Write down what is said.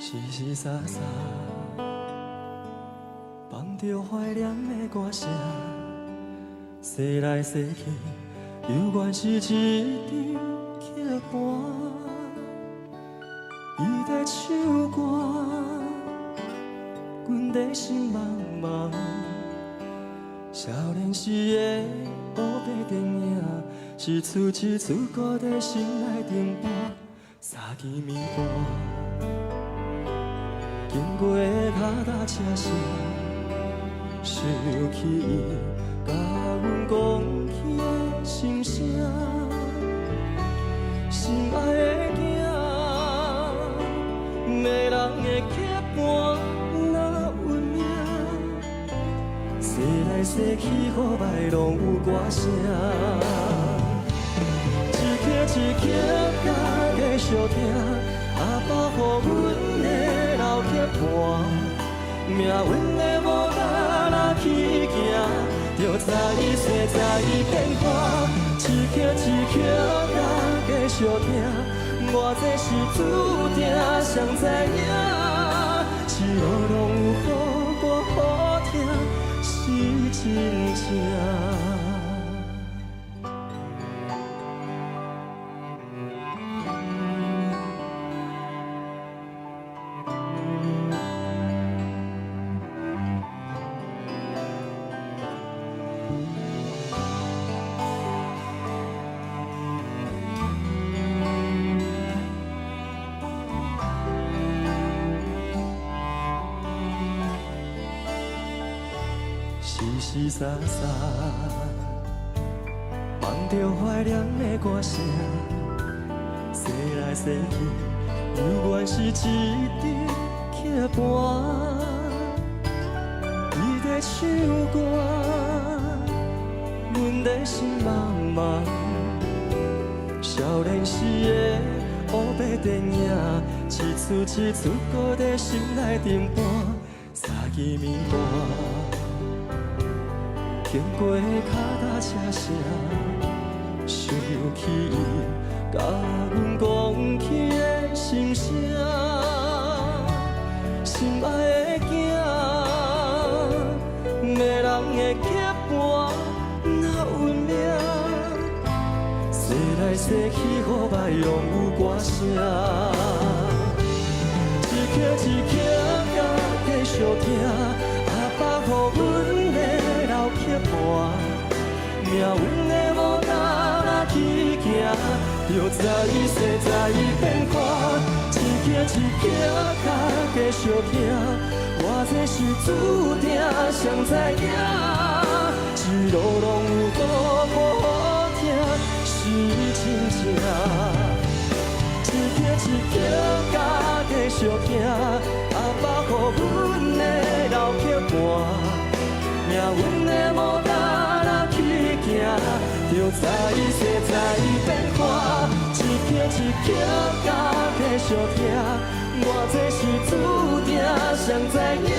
絲絲沙沙，放著懷念的歌聲，踅來踅去，猶原是一張曲盤。伊在唱歌，阮在心茫茫。少年時的烏白電影，一出一出閣佇心內重播，三更暝半。經過的跤踏車聲，想起伊佮阮講起的心聲，心愛的囝，迷人的曲盤哪有影？踅來踅去好䆀攏有歌聲，一曲一曲佮繼續聽，阿爸予阮的老曲盤，命運的無甲咱去行，就知勢在變換，一曲一曲佮繼續聽，偌濟是注定誰知影，一路攏有好歌好聽，是真正。絲絲沙沙，放著懷念的歌聲，踅來踅去，猶原是一張曲盤。伊在唱歌，阮在心茫茫。少年時的烏白電影，一出一出閣佇心內重播，三更暝半。經過的跤踏車聲，想起伊佮阮講起的心聲，心愛的囝，迷人的曲盤哪有影？踅來踅去好䆀攏有歌聲，一曲一曲佮繼續聽，阿爸予阮的老曲盤，命運的無甲咱去行，就知勢在變換，一曲一曲佮繼續聽，偌濟是注定誰知影，一路攏有好歌好聽，是真正。一曲一曲佮繼續聽，阿爸予阮的老曲盤。命運的無甲咱去行，就知勢在變換，一曲一曲佮繼續聽，偌濟是注定誰知影。